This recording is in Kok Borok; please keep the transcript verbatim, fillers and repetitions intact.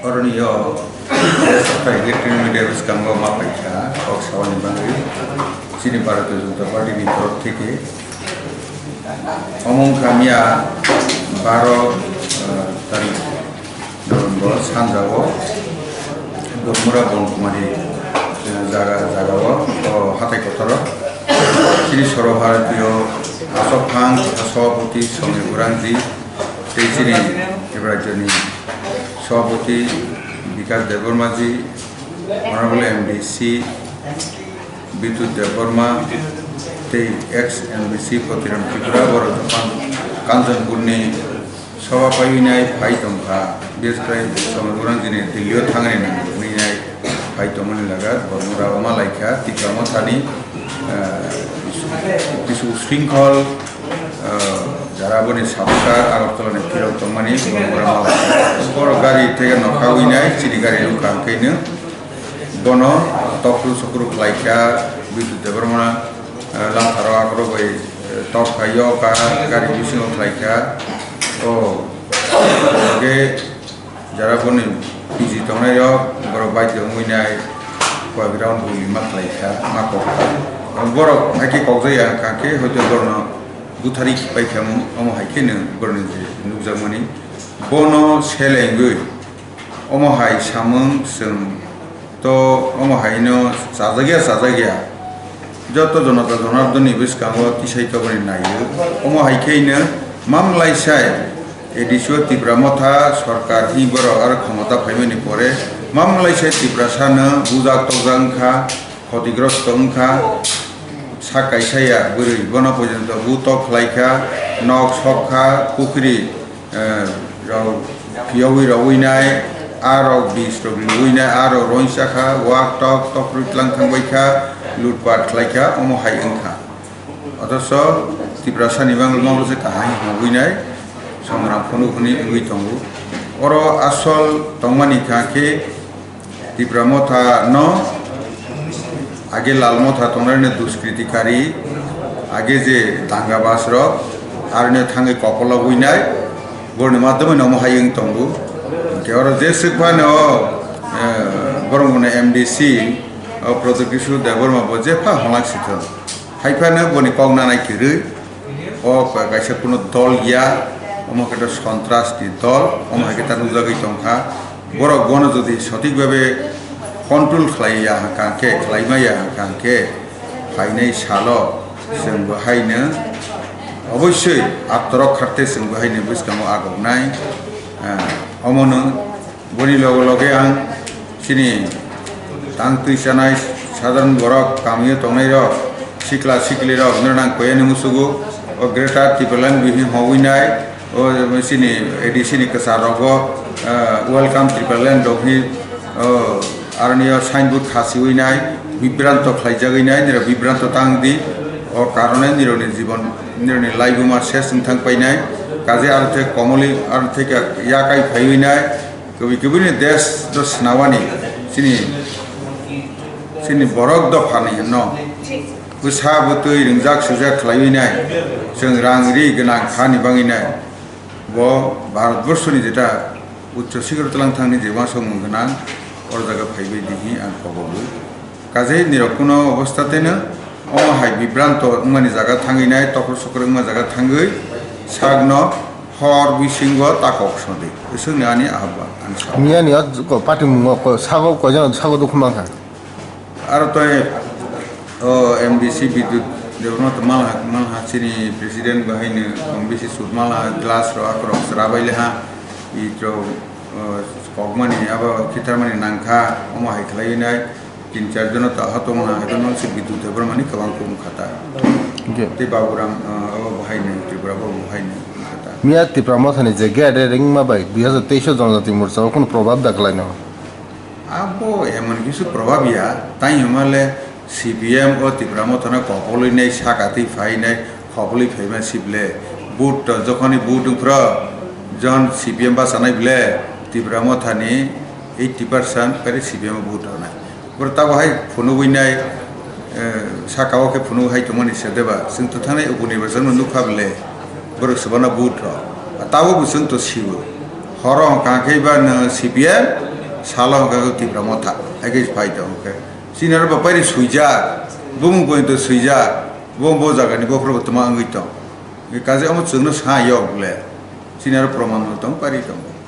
Oroni o electronic media bwskango ma paikha kok sabani bagwi chini Bharatiya Janata Party ni torop theke omo wngkha miya baro, eh, tarik November sanjao Bormura Bonkumari, eh, jaga, jagao, o hatai kotor o chini Sarva Bharatiya Asok Phang totha Sabhapati Somi Gurangji tei chini Tripura Rajyoni Sabhapati Bikas Debbarma ji, Honorable M D C Bidut Debbarma tei ex M D C Potiram Tripura borok Kanchanpurni soba paiwi nai phai tongkha. Biyas khlai Somi Gurangji ni Delhi o thangni nangwi nai phai tongmani laga Bormura o ma laikha Tipra Mothani, eh, kisu, kisu shrinkhol, eh, jara boni sabsa Agartala ni phirok tongmani Bormura ma laikha. Borok gari theke nokha wi nai chini gari nukha hwnkhe no bono tokru sokru khlaikha Bidut Debbarma, eh, lamtharo akhoro bai, eh, tok phai o ka gari bisingo khlaikha. O hwnkhe Jara boni P G tongnai rok, borok baidya wngwi nai, koi ground bui ma khlai kha, ma kok kha. Borok hai khe kok jak ya, hwnkha khe hoito borokno buthari pai kha, omo hai khe no borokni je nukjakmani. Bono selengwi, omo hai samung chwng to omo hai no chajak ya, chajak ya. Joto Jonata Jonardon ni bwskango tisai tongmani naio. Omo hai khe no mamlai sai A D C o Tipra Motha sorkar hi borok aro khomota phaimani pore mamlai sai Tiprasa no bujak tokjak wngkha, khotigrosto wngkha, sak kaisa ya bwrwi bono porjonto bu tok khlai kha, nok sok kha, pukhri eh, rok phiyawi rowui nai, a rok bis rok lwui nai, a rok roinsa kha, wak tok tok rwi tlang thang bai kha, lutpat khlai kha, omo hai wng kha. Othocho Tiprasa ni bangla se kaham hwnwi nai, songram phunuk hwnwi wngwi tongo. Oro asol tongmani kha khe, Tipra Motha no age Lal Motha tongnai no duskriti kari, age je danga bas rok aroni thangwi kopolo winai, boroni madhyamoi no omo hai wng tongo. Hwnkhe oro je swk phano, eh, borok mano M D C, o Pradyot Kishore Debbarma bo jepha holak sithok. Haiphano boni kok nanai kwrwi, o kaisa kuno dol ya, omo khe sontras ni dol, omo hai khe ta nukjagwi tongkha. Borok bono jodi sothik bhabe control khlai ya hwnkha khe, khlai ma ya hwnkha khe, phainai salo chwng bo haino obossoi atorok kharte chwng bo haino bwskango agoknai. Ah, omono Boni loge loge ang chini tang twi chanai sadharan borok, kamio tongnai rok, sikla sikli rok, nrwnang koyani musugo o Greater Tipraland bihing hogwi nai, o chini A D C ni kwchar rogo, ah, Welcome Tipraland rok hi, o aroni o signboard khasiwi nai, bibranto khlaijagwi nai, nirok bibranto tang di, o karone nirokni jibon, nirokni laibuma ses wng thang painai, kaje aro thek komoli, aro thek yakai phaiwi nai. Kubui kubui ni desh do swnawani chini, chini borok dophani no bwsa bwtwi ringjak swijak khlaiwi nai, chwng rang ri gwnang kha ni bangwi nai. Bo Bharat Borso ni jeta uccho sikro twlang thangni je uansukmung gwnang, oro jaga phaibai di hi ang kobogo. Kaje nirok kuno obostha teno omo hai bibranto wngmani jaga thangwi nai, tokro sokro wngma jaga thangwi sakno hor bisingo ta kok sodi. Iswkni ani ahobwan, ani sal. Miyani o ko party mungo ko sago ko jano sago dukhu mankha. Aro toi o M D C Bidut Debbarma to malha, malha chini president bahaino kong bisi sut malha glass ro akorok chwrabai leha. Itro, o, kokmani abo khitharmani nangkha, omo hai khlaiwi nai. Tin char jono ta ha tongna, haino se Bidut Debbarmani kwbang kung khata. Hwnkhe? Tei Baburam, ah, abo bo haino, Tripura bo bo haino kung khata. Miya Tipra Mothani je gate ringma bai dui hazar teis o Janajati Morcha o kunu probab da kwlaino? Abo emon kisu probab ya, tai hwnmale C P M o Tipra Mothano kopolwi nai saka twi phai nai, khopolwi phaima sible. Vote to jokhoni vote wngphro, jon C P M bachanai ble, Tipra Mothani eighty percent kari C P M o vote rwnai. Boro tabo hai phunugwi nai, eh, saka o khe phunugwi hai tongmani se deba. Chwng to thangnai upu nirbachon no nukha ble, borok se bono vote rw. Tabo bo chwng to siwo. Horo hwnkha khe ba no C P M, Salo hwnkha khe Tipra Motha, hai khe phai tong khe. Chini aro bo pairi swijak, bumung poito swijak, bo, bo jagani bokhorok bo twma wngwi tong. Kaje omo chwngno sa yok le. Chini aro proman tong, pairi tong.